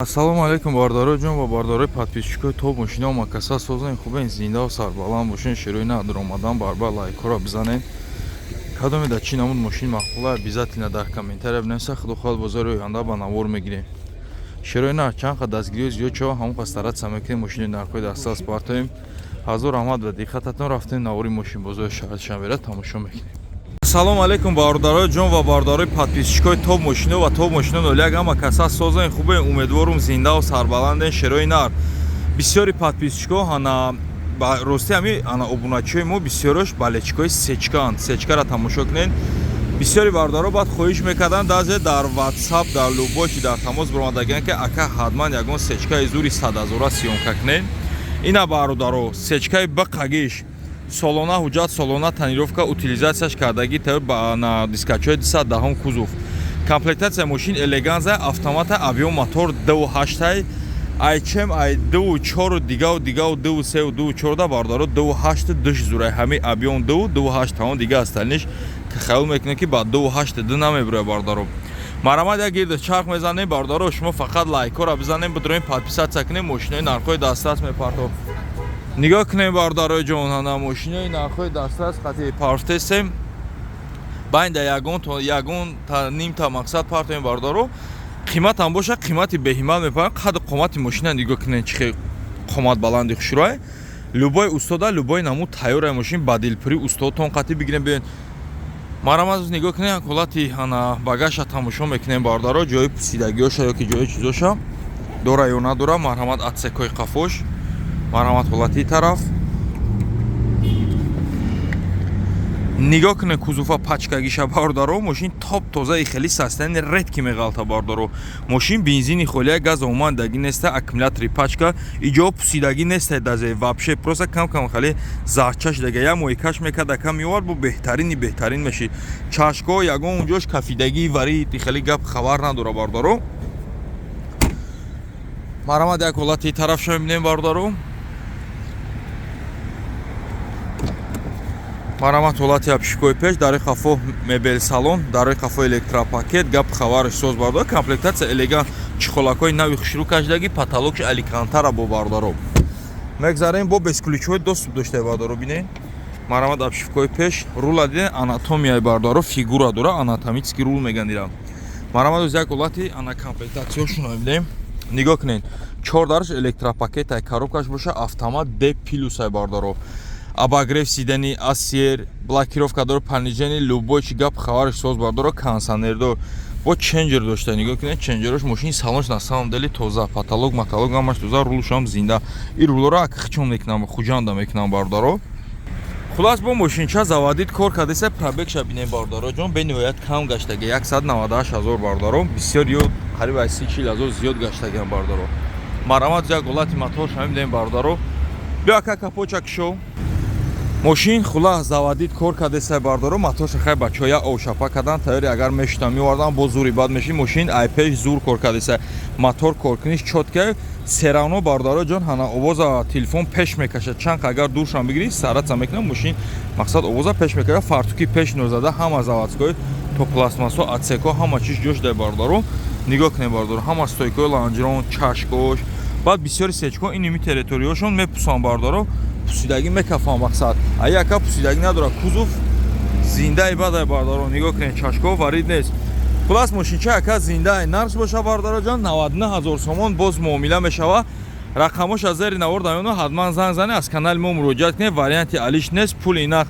Ассалому алайкум, бародарои ҷон ва бародарои подписчикои топ мошинао. Макаса созен, хубен, зиндаву сарбаланд бошен. Шерои надр омадан барба лайкҳоро бизанед. Кадоме дар чӣ намуд мошин маъқула, обязательно дар комментария бинависа. Худо хоҳад, бозори оянда ба навор мегирем. Шерои нар чанд қа дастгириҳо зиёд шава, ҳамон қа стараться мекунем, мошини нархҳои дастрас партоем. Ҳазор раҳмат ба диққататон. Рафтем, навори мошинбозори шаҳри Душанбера тамошо мекунем. Ассалому алайкум, бародарои ҷон ва бародарои подписчикои топ мошино ва топ мошино 01. Ҳама каса созен, хубен, умедворум, зиндаву сарбаланден. Шерои нар бисёри подписчико ҳана рости ҳами ана обуначиҳои мо бисёрош болельщикои сечкаанд. Сечкара тамошо кунед. Бисёри бародаро баъд хоҳиш мекарданд, дазе дар Ватсап, дар любой чи дар тамос баромадагианд, ки ака, ҳатман ягон сечкаи зури 100 000-а съёмка кунед. Ина, бародаро, сечкаи бақагиш солона ҳуҷҷат, солона тонировка, утилизатсияш кардагӣ, на дискачои 210-ум кузов. Комплектация мошин элеганза, автомата, объём мотор 2,8-ай, айчем ай 2,4 дигаву дигаву 2,3, 2,4 да, бародаро, 2,8 душ зурай. Ҳами объём ду 2,8 тамом. Дига остальныйш хаёл мекунем, ки ба 2,8 ду намебуроя. Бародаро, марамад як гирд чарх мезанем. Бародаро, шумо фақат лайкҳоро бизанем, бидроем, подписаться кунем. Мошинои нархҳои дастрас мепартоб. Нигоҳ кунем, бародарои ҷон, ана мошинои нархҳои дастрас қати партесем. Байнда ягон ягон нимта мақсад партоем, бародаро. Қиматам боша, қимати беҳимат мепарам. Қаду қомати мошина нигоҳ кунем, чӣ хел қомат баланди хушрӯай. Любой устода, любой намуд тайёрай мошин, ба дилпурӣ устодтон қатӣ бигирем, биёен. Марамаз нигоҳ кунем, ҳолати ана багаша тамошо мекунем, бародаро. Ҷои пусидагиёша ёки ҷои чизоша дора ё надора. Марҳамат, отсекои қафош. Марҳамат, ҳолати тараф нигоҳ кунед, кузова пачкагиша. Бародаро, мошин топ тозаи, хеле состояние редки меғалта. Бародаро, мошин бензини холия, газ умуман даги неста, аккумулятори пачка, иҷо пусидагӣ неста дазе вообще, просто кам кам хеле зарча шудага. Як моҳи мекард, ака меовард, бо беҳтарини беҳтарин мешид. Чашкҳо ягон унҷош кафидагӣ вари хеле гап хабар надора. Бародаро, марҳамат, як ҳолати тарафша мебинем. Бародаро, марҳамат, ҳолати обшивкои пеш, дарои хафо мебел салон, дарои хафо электропакет, гап хабараш соз. Бардор, комплектация элегант, чехолакҳои нави хушрӯ кашидагӣ, потолокш алькантара. Бо, бародаро, мегзарем, бо бесключевой доступ дошта. Бародаро, бинед, марҳамат, обшивкои пеш, рула диден, анатомияи, бародаро, фигура дора, анатомический рул меган ира. Марҳамат, оз як ҳолати ана комплектатсияшонро мебинем. Нигоҳ кунед, чор дараш электропакетай, коробкаш боша автомат D плюсай. Бародаро, обогрев сиденья, асьер, блокировка дор, понижение, любой чи гап хабараш соз. Бардоро, кондиционер дор, бо ченҷер дошта. Нигоҳ кунед, ченҷерош. Мошини салонш на самом деле тоза, потолок матолок ҳамаш тоза, рулшам зинда. И рулоро акхчон мекунам, Хуҷанда мекунам, бародаро. Хулас, бо мошинча заводить кор кардеса. Пробегша бинем, бародаро ҷон, бениҳоят кам гаштага, 198 ҳазор. Бародаро, бисёр ё қариб аз 30-40 ҳазор зиёд гаштагиам. Бародаро, марҳамат, як ҳолати моторша мебинем. Бародаро, биё, ака, капоча кушо. Мошин хулас заводить кор кардеса, бародаро. Моторша хай бачаҳо як овшапа кардан, тайёри агар мешудам меовардан, бо зури бад мешин. Мошин айпеш зур кор кардеса, мотор коркуниш чёткая. Всё равно, бародаро ҷон, ҳана овоза телефон пеш мекашад. Чанд агар дуршам бигирӣ, стараться мекунам, мошин мақсад овоза пеш мекашад. Фартуки пеш нозада, ҳама заводской, то пластмассо, отсеко, ҳама чиз ҷош дай. Бародаро, нигоҳ кунем, бародаро, ҳама стойкои лонжерон, чашкош. Баъд бисёри сечко иними территорияшон мепусанд, бародаро, пусидагӣ мекафам. Мақсад ай яка пусидагӣ надорад, кузов зиндаи бадай. Бардаро, нигоҳ кунед, чашко варид нест. Хулас, мошинча яка зиндаи. Нарх боша, бардароҷон, 99 ҳазор сомон, боз муомила мешава. Рақамош аз зери навор дамёно, ҳатман занг зане, аз канали мо муроҷиат кунед. Варианти алиш нест, пули нақд.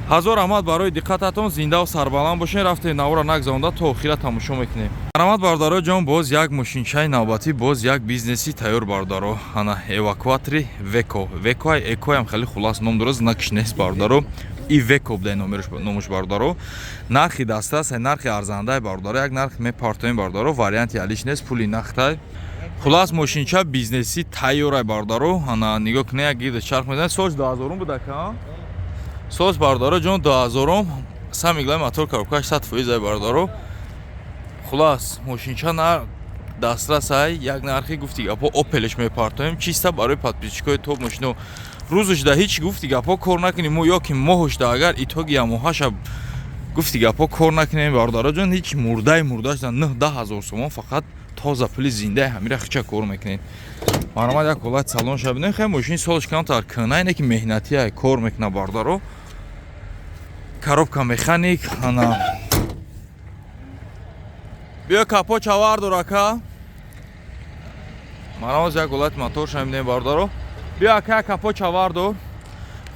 Ҳазор раҳмат барои диққататон, зиндаву сарбаланд бошед. Рафтем, навора нагзаонда, то охира тамошо мекунем. Марҳамат, бародаро ҷон, боз як мошинчаи навбатӣ, боз як бизнеси тайёр. Бародаро, ана эвакуатори Веко, Векоай, Экоям, хеле хулас ном дорад, знакш нест, бародаро. И Веко будай номаш. Бародаро, нархи дастрас, нархи арзандаи. Бародаро, як нарх мепартоем. Бародаро, варианти алиш нест, пули нақдай. Хулас, мошинча бизнеси тайёрай. Бародаро, ана нигоҳ кунед, як гирда чарх мезанад. Соли 2000 будака соз, бародаро ҷон, 2000-ум. Самый главный, мотор, коробкаш 100%-ай. Бародаро, хулас, мошинча на дастрасай, як нархи гуфти гапо опелеш мепартоем, чиста барои подписчикои топ мошино. Рӯзушда ҳеҷ гуфти гапо кор накунем мо ё ки моҳушда, агар итоги ямоҳаша гуфти гапо кор накунем, бародаро ҷон, ҳеҷ мурдаи мурдаш 9-10 ҳазор сомон фақат. Тоза пули зиндаи ҳамира хича кор мекунед. Марҳамат, як ҳолати салон шабинем. Хеле мошини солш камтар кӯна, ине ки меҳнатия кор мекуна, бародаро. Коробка механик. Ана, биё, капот чавар дор, ака. Марҳамат, як ҳолати мотор шабинем, бародаро. Биё, ака, капот чавар дор.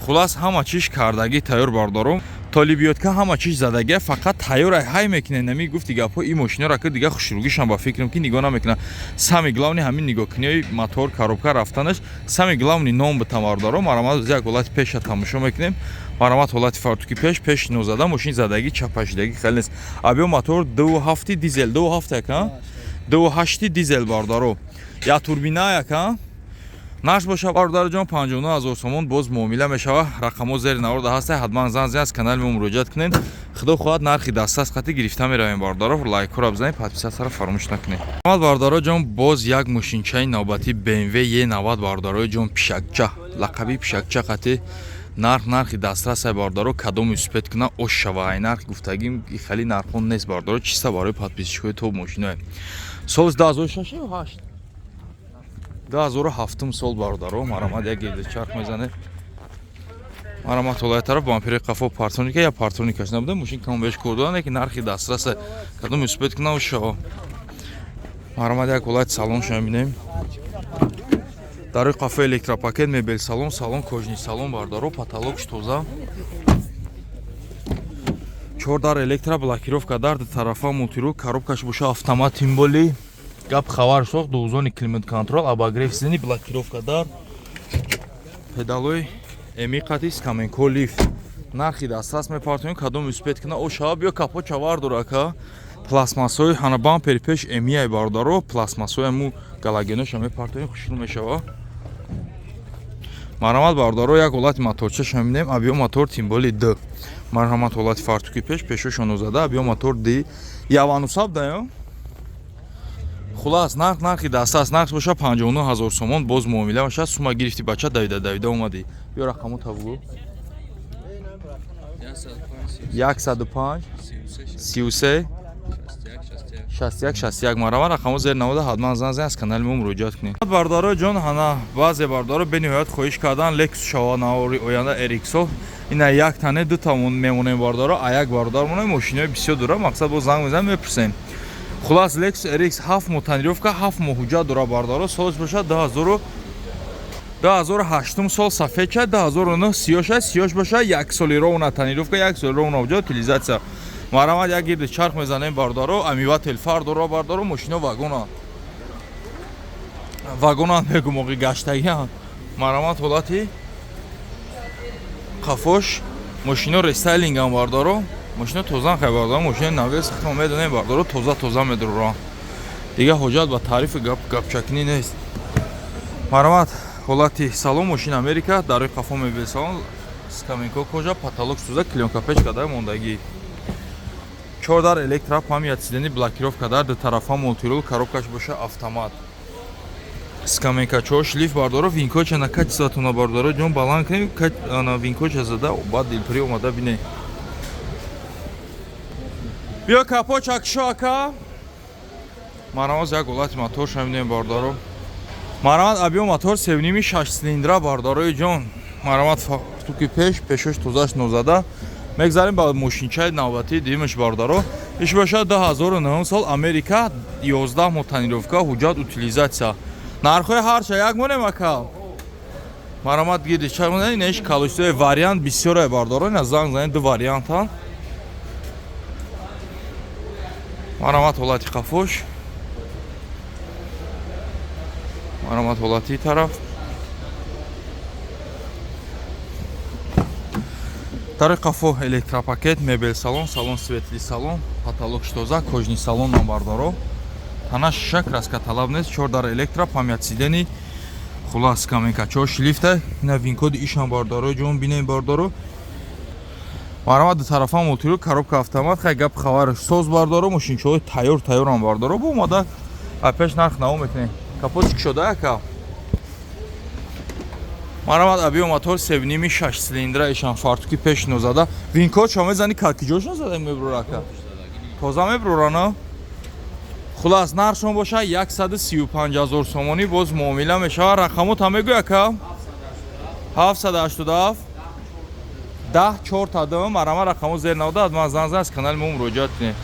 Хулас, ҳама чиз кардагӣ тайёр, бародаро. То лебёдка ҳама чиз задагия, фақат тайёр ҳай мекунед. Нами гуфти гапҳо, ин мошиноро ки дига хушругишам, ба фикрам, ки нигоҳ намекунад. Самый главный ҳамин нигоҳкуниҳои мотор, коробка рафтанаш, самый главный ном битам, бародаро. Марҳамат, як ҳолати пеша тамошо мекунем. Марҳамат, ҳолати фартуки пеш, пеш нозада, мошин задагӣ, чапашидагӣ хеле нест. Абиё, мотор 2,7 дизел, 2,7 яка, 2,8 дизел, бародаро, я турбина яка. Нарх боша, бародарҷон, 59 000 сомон, боз муомила мешава. Рақамҳо зери наворда ҳаста, ҳатман занг зан, аз канали мо муроҷиат кунед. Худо хоҳад, нархи дастрас қати гирифта меравем, бародаро. Лайкҳоро бизанед, подписаться ро фаромӯш накунед. Бародаро ҷон, боз як мошинчаи навбатӣ, BMW E90, бародарои ҷон, пишакча, лақаби пишакча қати. Нарх нархи дастрасай, бародаро. Кадом успеть куна, ош шава. Ай нарх гуфтагим, хеле нархҳо нест, бародаро, чиста барои подписчик ҳои топ мошиное. Соли 2006 ё 8, 2007 сол, бародаро. Марамад, як гирди чарх мезанед. Марамад, ҳолаи тараф бампери қафо парктроника я парктроникаш набуда, мошин кам беш кор дорад, лекин нархи дастраса, кадом успеть куна, шава. Марамад, як ҳолати салонша мебинем. Дарои қафо электропакет, мебел салон, салон кожаный салон, бародаро, потолок ш тоза, чор дар электро, блокировка дар тарафа, мультируль, коробка ш боша автомат, тем более гап хабар сохт, двухзонный климат контроль, обогрев сидений, блокировка дар, педалои эми қати, скаменко, лифт. Нархи дастрас мепартоем, кадом успеть куна, о шава. Биё, капот чавар дора, ака. Пластмассҳои ҳана, бампери пеш эмияй, бародаро, пластмассҳои аму галогеноша мепартоем, хушрӯ мешава. Марҳамат, бародаро, як ҳолати моторчаша мебинем. Абиё, мотор тем более д. Марҳамат, ҳолати фартуки пеш, пешошоно зада. Абиё, мотор д яванусаб даё. Хулас, нарх нархи дастрас, нарх боша 59 ҳазор сомон, боз муомила бошад. Сума гирифти, бача, давида давида омадӣ. Биё, рақамо табгӯ: 105 33 61 61. Марҳамат, рақамҳо зери навода, ҳатман занг зан, аз канали мо муроҷиат кунед, бародаро ҷон. Ҳана, баъзе бародаро бениҳоят хоҳиш кардан, Лексус шава навори оянда, RX-о. Ина, як тане дута мемонем, бародаро, а як бародар монем, мошинои бисёр дора. Мақсад, боз занг мезанем, мепурсем. Хулас, Lexus RX, 7 моҳ тонировка, 7 моҳ ҳуҷҷат дора, бародаро. Солаш бошад 2008 сол сафедча, 2009 сиёша. Сиёш боша як соли ровно тонировка, як соли ровно ҳуҷҷат, утилизация. Марҳамат, як гирди чарх мезанем, бародаро. Омыватель фар дора, бародаро. Мошино вагона вагонанд, мегум, оғи гаштагианд. Марҳамат, ҳолати қафош, мошино рестайлингам, бародаро. Мошино тозан хай, бародаро, мошинои навес хитмо медонем, бародаро, тоза тоза медуроранд, дига ҳоҷат ба таърифи гап гапчакунӣ нест. Марҳамат, ҳолати салон, мошин Америка, дарои қафо мебел салон, скамейка кожа, потолок сӯза, клеёнка печка дар мондагӣ, чор дар электро, память сидений, блокировка дар дутарафа, мультируль, коробка ш боша автомат, скамейкачо, шлиф, бардоро. Вин-код ча на качество тона, бардоро ҷон, баланд кунем. Вин-код ча зада, баъд дилпурӣ омада бинем. Биё, капот чакшо, ака. Марҳамат, як ҳолати моторша мебинем, бародаро. Марҳамат, абиё, мотор севними шаш цилиндра, бародарои ҷон. Марҳамат, фартуки пеш, пешош тозаш нозада. Мегзарем ба мошинчаи навбатии дуюмаш, бародаро. Иш бошад 2009 сол, Америка, 11 моҳ тонировка, ҳуҷҷат, утилизация. Нархҳои ҳарча як монем, ака. Марҳамат, гирди чармона, инаш количество и вариант бисёре, бародаро. Ина, занг занед, ду вариантан. Марҳамат, ҳолати қафош. Марҳамат, ҳолати тараф. Тари қафо электропакет, мебел салон, салон светлый салон, потолок тоза, кожаный салон нам, бардаро. Тана шиша, краска талаб нест, чор дар электро, память сидений, хулас, скамейка шлифта. Ина вин-код и ишам, бардаро ҷон, бинем, бардаро. Марҳамат, ду тарафа мультируль, коробка автомат. Хай, гап хабараш соз, бардаро, мошинчаҳои тайёр тайёрам, бардаро. Бо омада пеш нарх наво мекунем. Капот кушода, ака. Марҳамат, абиё, мотор севними шаш цилиндра, ишам фартуки пеш нозада. Вин-код шо мезани, калкиҷош нозада меброра, ака. Тоза меброра, на? Хулас, нархшон боша 135 ҳазор сомонӣ, боз муомила мешавад. Рақамота мегӯй, ака? 787 10 4 тадм. Марама, рақамо зер навда, аз ман занг зан, аз канали мо муроҷиат кунед.